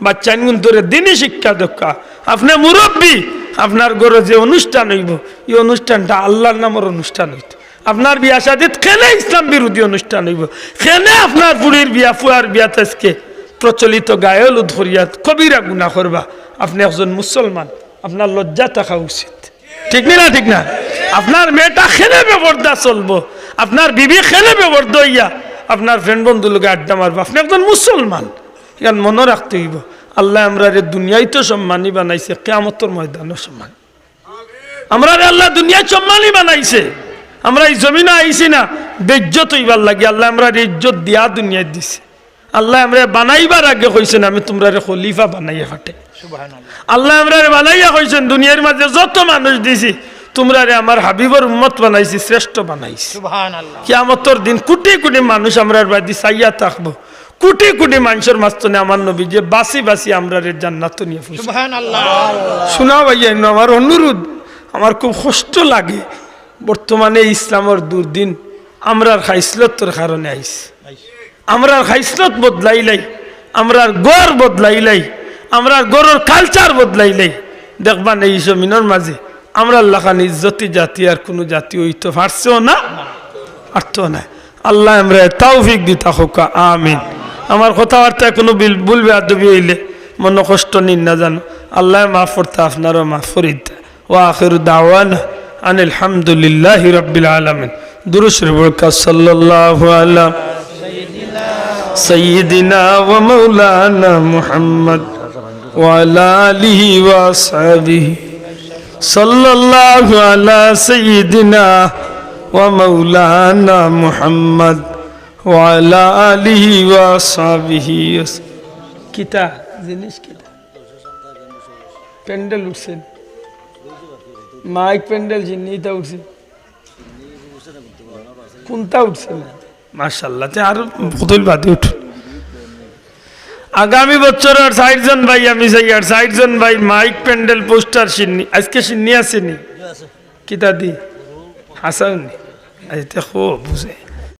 বাচ্চাইনগুনতরে দিনি শিক্ষা দেউক্কা। আপনে মুরব্বি, আপনার ঘরো যে অনুষ্ঠান অইবো, ই অনুষ্ঠানটা আল্লার নামর অনুষ্ঠান অইতো। আপনার বিয়া শাদিত কেনে ইসলাম বিরোধী অনুষ্ঠান অইবো? কেনে আপনার ফুড়ির বিয়া, ফুয়ার বিয়াত আইজকে প্রচলিত গায়ে হলুদ করিয়া কবিরা গুনা করবা? আপনে একজন মুসলমান, আপনার লজ্জা থাকা উচিত, ঠিক নি না? ঠিক না? আপনার মেয়েটা কেনে বেপর্দা চলবো? আপনার বিবি কেনে বেপর্দা অইয়া আপনার ফ্রেন্ড বন্ধুর লগে আড্ডা মারবো? আপনে একজন মুসলমান, ইখান মনো রাখতে অইবো। আল্লায় আমরারে দুনিয়াইতো সম্মানী বানাইছে, কিয়ামতর ময়দানো সম্মানী। আমরারে আল্লায় দুনিয়াত সম্মানী বানাইছে। আমরা ই জমিনো আইছি না বেইজ্জত অইবার লাগি, আল্লায় আমরারে ইজ্জত দিয়া দুনিয়াত দিছে। আল্লায় আমরারে বানাইবার আগে কইছইন, "আমি তুমরারে খলিফা বানাইয়া পাঠাই।" সুবহানাল্লাহ। আল্লায় আমরারে বানাইয়া কইছইন, "দুনিয়ার মাঝে যত মানুষ দিছি, তুমরারে আমার হাবিবর উম্মত বানাইছি, শ্রেষ্ঠ বানাইছি।" সুবহানাল্লাহ। কিয়ামতর দিন কুটি কুটি মানুষ আমরার বায়দি চাইয়া থাকবো, কুটি কুটি মানষর মাঝখানো আমার নবীজিয়ে বাছি বাছি আমরারে জান্নাতো নিয়া পৌঁছাইবা। সুবহানাল্লাহ। শুনা ভাইয়াইন, আমার অনুরোধ, আমার খুব কষ্ট লাগে, বর্তমানে ইসলামর দুর্দিন আমরার খাইছলতর কারণে আইছে। আমরার খাইছলত বদলাইলাই, আমরার ঘর বদলাইলাই, আমরার ঘরর culture বদলাইলাই, দেখবা নে ই জমিনর মাঝে আমরার লাখান ইজ্জতি জাতি আর কুনু জাতি অইতো পারছেও না, পারতো না। আল্লায় আমরারে তৌফিক দিতা কউক্কা, আমিন। আমার কথাবার্তায় কুনু বিল-, ভুল বেয়াদবি অইলে মনো কষ্ট নিন না জানো, আল্লায় মাফ করতা, আপনারেও মাফ করি দিতা। وآخر دعوانا أن الحمد لله رب العالمين. درود شريف পড়উক্কা, صلى الله على سيدنا ومولانا محمد وعلى آله وأصحابه. صلى الله على سيدنا ومولانا محمد وعلى آله وأصحابه. কিতা জিনিস কিতা? প্যান্ডেল উঠছে নি? মাইক প্যান্ডেল জিন্নিটা উঠছে? কুনটা উঠছে না? মাশাআল্লাহ, তে আর কতল বাদে উঠ। আগামী বছর আর ষাইট জন ভাই আমি চাই, আর ষাইট জন ভাই মাইক প্যান্ডেল পোস্টার শিন্নি। আইজকে শিন্নি আছে নি? কিতা দি? হাসাও নি? আইজকে দেখো বুঝে।